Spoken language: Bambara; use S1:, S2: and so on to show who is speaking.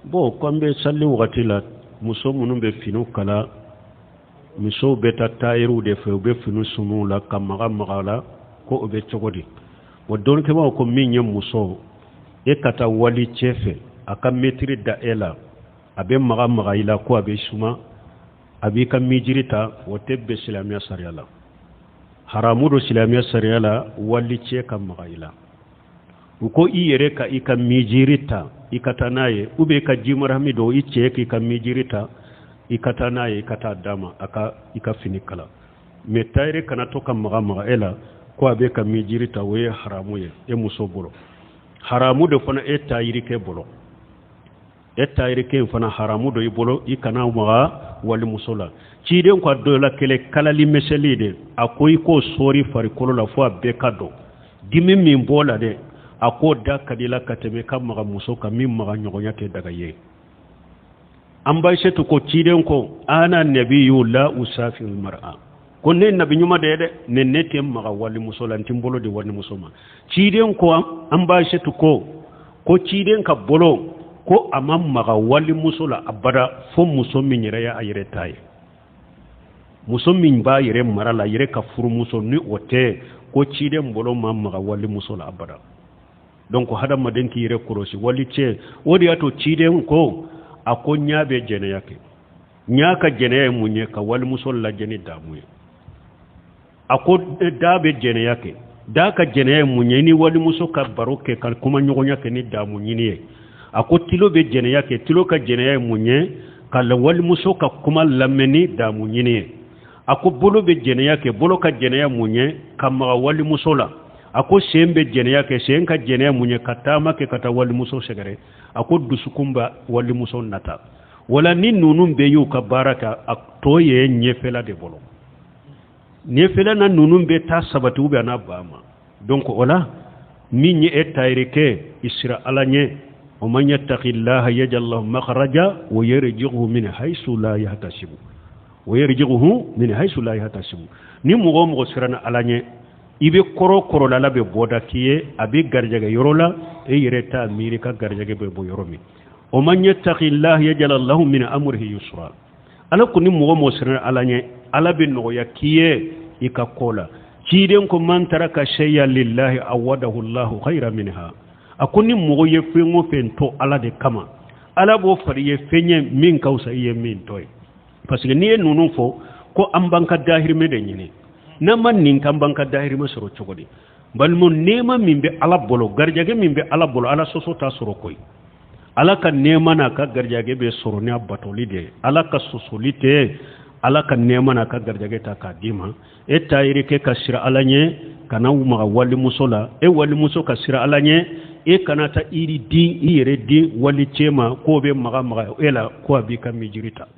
S1: Bon, ko an bɛ sali wagati la, muso minnu bɛ finiw kala, musow bɛ taa tayɛriw de fɛ, u bɛ fini sum'u la ka maga maga la, ko o bɛ cogo di? Bon, dɔnnikɛbaaw ko min ye muso e ka taa wali cɛ fɛ, a ka mɛtiri da e la, a bɛ maga maga i la ko a bɛ suma, a b'i ka mijiri ta, o tɛ bɛn silamɛya sariya la. Haramu don silamɛya sariya la wali cɛ ka maga i la. U ko i yɛrɛ ka i ka mijiri ta i ka taa n'a ye, ou bien i ka jimarahami don i cɛ k'i ka mijiri ta i ka taa n'a ye, i ka taa d'a ma a ka i ka fini kala. Mais tayɛri kana to ka maga maga e la ko a bɛ ka mijiri ta, o ye haramu ye e muso bolo. Haramu de fana e tayirikɛ bolo, e tayirikɛ in fana haramu don i bolo, i kana maga walimuso la. Ciden ko a dɔ la kelen kalali miseli de, a ko i k'o sɔɔri farikolo la fo a bɛɛ ka dɔn dimi min b'o la dɛ, a k'o da ka di la ka tɛmɛ ka maga muso kan min maga ɲɔgɔnya tɛ daga ye. An ba Aïssatou ko ciden ko ana nabiyu la usafihu mar'a, ko ne nabi ɲuman de ye dɛ, mais ne tɛ maga walimuso la, n tɛ n bolo di walimuso ma. Ciden ko an ba Aïssatou ko ciden ka bolo ko a ma maga walimuso la abada fo muso min yɛrɛ y'a yɛrɛ ta ye, muso min b'a yɛrɛ mara la, yɛrɛ ka furumuso, ni o tɛ ko ciden bolo ma maga walimuso la abada. Donc hadamaden k'i yɛrɛ kɔlɔsi wali cɛ. O de y'a to ciden ko a ko ɲa bɛ jɛnɛya kɛ. Ɲa ka jɛnɛya ye mun ye? Ka walimuso lajɛ ni damu ye. A ko da bɛ jɛnɛya kɛ. Da ka jɛnɛya ye mun ye? Ni walimuso ka baro kɛ, ka kuma ɲɔgɔnya kɛ ni damu ɲini ye. A ko tilo bɛ jɛnɛya kɛ. Tilo ka jɛnɛya ye mun ye? Ka walimuso ka kuma lamɛn ni damu ɲini ye. A ko bolo bɛ jɛnɛya kɛ. Bolo ka jɛnɛya mun ye? Ka maga walimuso la. A ko sen bɛ jɛnɛya kɛ. Sen ka jɛnɛya mun ye? Ka taama kɛ ka taa walimuso sɛgɛrɛ. A ko dusukun bɛ walimuso nata. Wala ni ninnu bɛɛ y'u ka baara kɛ, a tɔ ye ɲɛfɛla de bolo. Ɲɛfɛla na ninnu bɛ taa sabati u bɛ n'a ba ma. Donc o la min ye e tayirikɛ, i sira Ala ɲɛ. O man yattaqillaha yaj'al lahu makhraja wa yarzuqhu min haythu la yahtasibu, wa yarzuqhu min haythu la yahtasibu. Ni mɔgɔ o mɔgɔ siranna Ala ɲɛ, i bɛ kɔrɔ kɔrɔ la, Ala bɛ bɔda k'i ye, a bɛ garijɛgɛ yɔrɔ la e yɛrɛ t'a miiri ka garijɛgɛ bɛ bɔ yɔrɔ min. O man yattaqillaha yaj'al lahu min amrihi yusra. Ala ko ni mɔgɔ mɔgɔ siranna Ala ɲɛ, Ala bɛ nɔgɔya k'i ye i ka ko la. Ciden ko man taraka shay'an lillahi awadahu Allahu khayran minha. A ko ni mɔgɔ ye fɛn o fɛn to Ala de kama, Ala b'o fari ye fɛn ye min ka fisa i ye min to ye. Parce que n'i ye ninnu fɔ ko an b'an ka dahirimɛ de ɲini, n'an ma nin k'an b'an ka dahirimɛ sɔrɔ cogo di? Balimaw, nɛɛma min bɛ Ala bolo, garijɛgɛ min bɛ Ala bolo, Ala sɔsɔ t'a sɔrɔ koyi. Ala ka nɛɛma n'a ka garijɛgɛ bɛ sɔrɔ n'a batoli de ye. Ala ka sɔsɔli tɛ Ala ka nɛɛma n'a ka garijɛgɛ ta k'a d'i ma. E tayirikɛ ka sira Ala ɲɛ, kana maga walimuso la. E walimuso ka sira Ala ɲɛ, e kana taa i di i yɛrɛ di wali cɛ ma k'o bɛ maga maga e la ko a b'i ka mijiri ta.